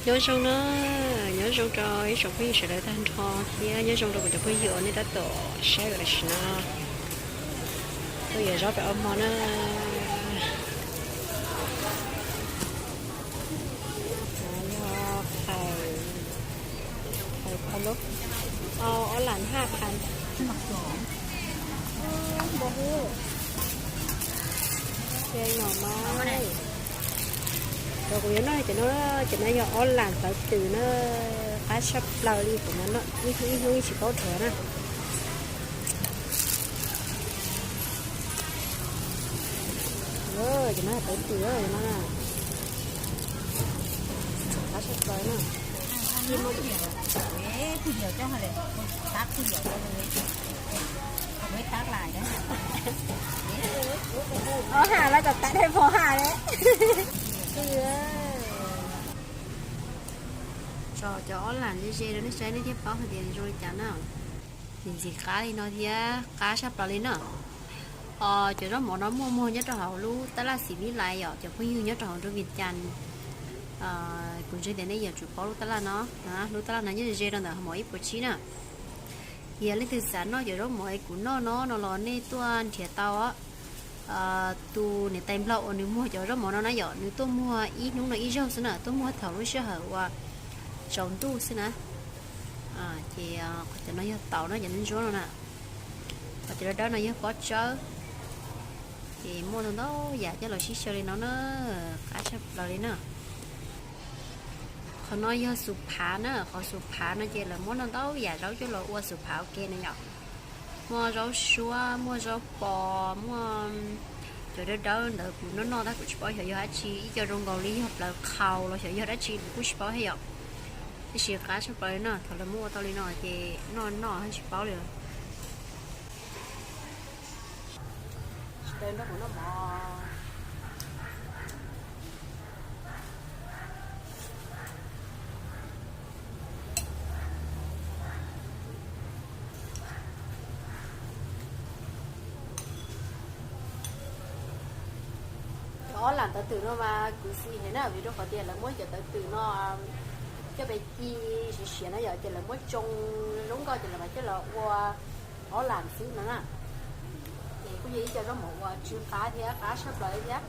Nyob zoo na, nyob zoo rau ib tsoom phooj ywg sawv daws tag nrho thiab nyob zoo rau kuv cov phooj ywg uas nej tab tom saib tam sim no. Tuaj yuav zaub rau ob hmo na. Yog qhais, qhais pha lub, ob lam haj pha. Ces no mas, cov kuv yuav noj cov no, cov no yog ob lam tawv twm na, qab tshaj plaws li, kuv no ib hnub ib hnub tsis paub dhuav na. Cov no tawv twm no, qab tshaj plaws na. Ob ha los kom tas dej pov ha li. Tso cov ob lam ze ze rau nej saib nej thiaj paub hais tias zoo li cas na. Ntxim ntxim qab li no thiab qab tshaj plaws li na. Cov zaub mov no muaj muag nyob rau hauv lub tab laj xim vib lais yom, cov phooj ywg nyob rau hauv nroog Vias Cas. Kuv ntseeg tias nej yuav tsum paub lub tab laj no, lub tab laj no nyob ze ze rau ntawm hauv mov ib puas tsib na. Yog leej twg xav noj cov zaub mov es kuv noj no no los nej tuaj nrhiav tau. Tus niam tais Nplog uas nws muag cov zaub mov no na yom, nws tuaj muag ib hnub no ib zaug xwb na, tuaj muag thaum lub sij hawm uas tsaus ntuj xwb na. Ces cov no yog taum no, cov ntsuab no na, ho cov dawb dawb no yog pob tsawb. Ces muaj ntau ntau yam coj los sib xyaw li no na, qab tshaj plaws li na. Qhov no yog xus phav na, qhov xus phav no ces lawv muab ntau ntau yam zaub coj los ua xus phav ua ke na yom. Muaj zaub suab, muaj zaub pos, muaj cov dawb dawb ntawd kuv noj noj tab kuv tsis paub xyov yog dab tsi, ib co zoo nkaus li yog plawv qhau los xyov yog dab tsi kuv kuj tsis paub thiab yom. Tab sis qab tshaj plaws li no, thaum lawv muab ua tau li no ces noj noj tsis paub li. Cov ob lam tawv twm no mas kuv xis heev na, vim rau qhov tias lawv muab cov tawv twm no coj pes ci siav siav na yom, ces lawv muab tsoo zoo nkauj ces lawv mam coj los ua ob lam xwb no na. Ces kuj yog ib co zaub mov uas tsw qab thiab qab tshaj plaws li thiab.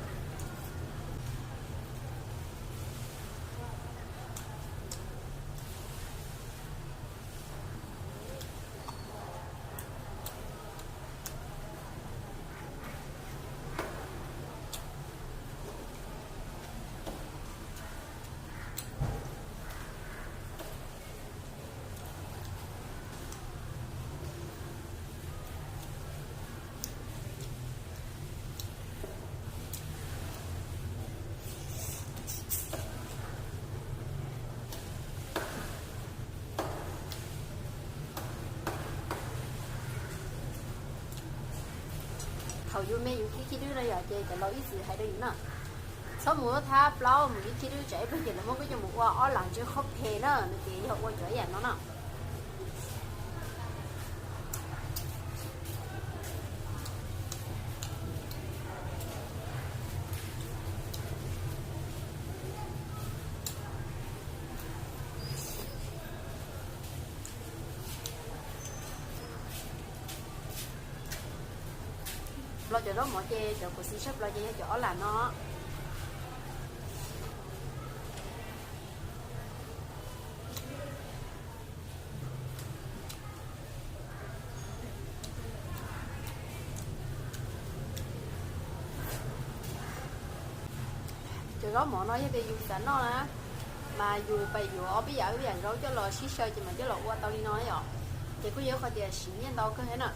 Thaum yus me yus khib khib dwb no yom, ces cov laus ib txwm hais rau yus na, txhob mus thab plaub mus khib khib dwb tsam ib pliag ces lawv muab koj coj mus ua ob lam ntsej qhob phem na, no ces yog ua cov ib yam no na. Los cov zaub mov ces cov kuv xis tshaj plaws ces yog cov ob lam no. Cov zaub mov no yog tias yus xav noj na, mas yus pais yuav ob peb yam ob peb yam zaub coj los sib xyaw ces mas coj los ua tau li no yom. Ces kuj yog qhov tias siv nyiaj ntau kawg thiab na.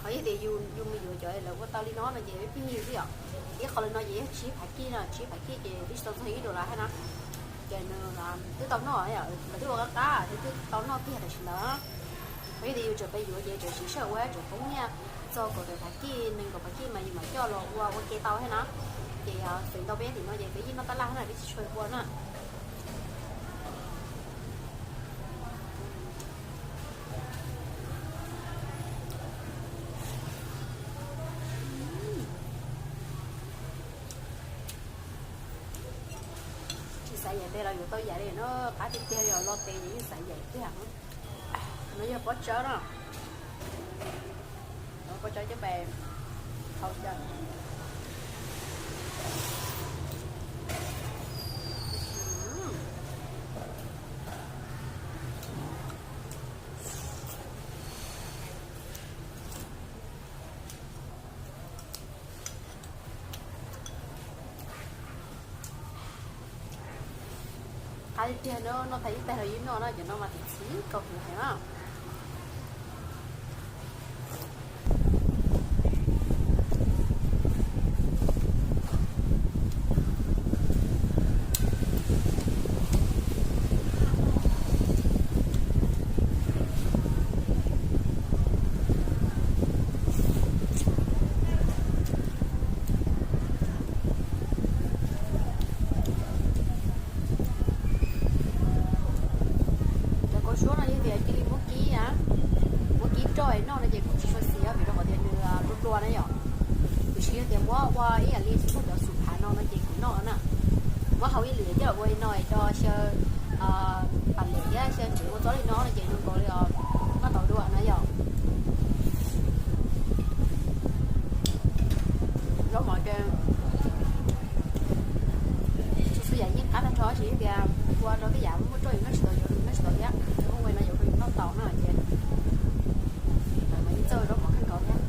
Qhov yog tias yus mus yuav cov lawv ua tau li no no ces pheej yig xwb yom. Ib qho li no ces yog tsib phav kij no, tsib phav kij ces twb tsis tau txog ib dollar thiab na. Ces nws twb tau noj, lawv twb ua qab qab, nws twb tau noj kiag tam sim ntawd. Qhov yog tias yus tseem pais yuav ces tseem siv sij hawm ua, tseem poob nyiaj txog kaum tawm phav kij, nees nkaum phav kij mas yus mam coj los ua ua ke tau thiab na. Ces feem ntau peb tim no ces peb yeej noj tab laj na, peb tsis tshua ua na. Tsis xav Tej los yuav tau yaim li no, qab tiag tiag li os, lo tes yeej xav yaim tiag. No yog pob tsawb no, pob tsawb coj pes hau cawv. Qab tiag no, noj tag ib tag los yeej noj na, cov no mas txi txi kaus hniav heev na. Cov kaus suab no yog tias cia li muab kib, muab kib roj es noj no ces kuj tsis tshua xiav vim rau qhov tias nws dua dua na yom. Tiam sis yog tias muab ua ib yam li xub cov xum phav no no ces kuv noj na. Muab hau ib lwm coj los ua li no es rau xyaw pam lem thiab xyaw ntsev ua txob li no no ces zoo nkaus li os, noj tau dua na yom. Zaub mov ces txhua txhua yam yeej qab tag nrho, tab sis tias ua rau tej yam muaj roj yus noj tsis tau, yus noj tsis tau thiab, muaj ua no yus noj tau na ces mas yeej txawj zaub mov kawg nkaus thiab.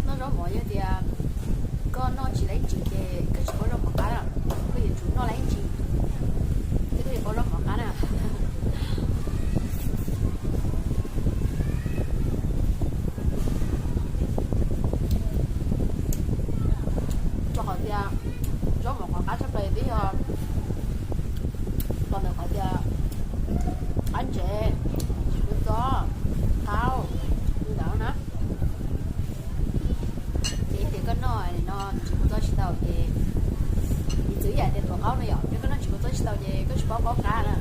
Noj zaub mov yog tias koj noj tsis tau ib ntsis ces koj tsis paub zaub mov qab na, koj yuav tsum noj tau ib ntsis thiab koj thiaj paub zaub mov qab na. Rau qhov tias zaub mov qhov qab tshaj plaws twb yog los ntawm qhov tias qab ntsev, tsis kub txob, qaub, li ntawd na. Ces yog tias koj noj no tsis kub txob tsis tau ces, piv txwv ib yam tias tuav qaub no yom, yog koj noj tsis kub txob tsis tau ces koj tsis paub qaub qab na.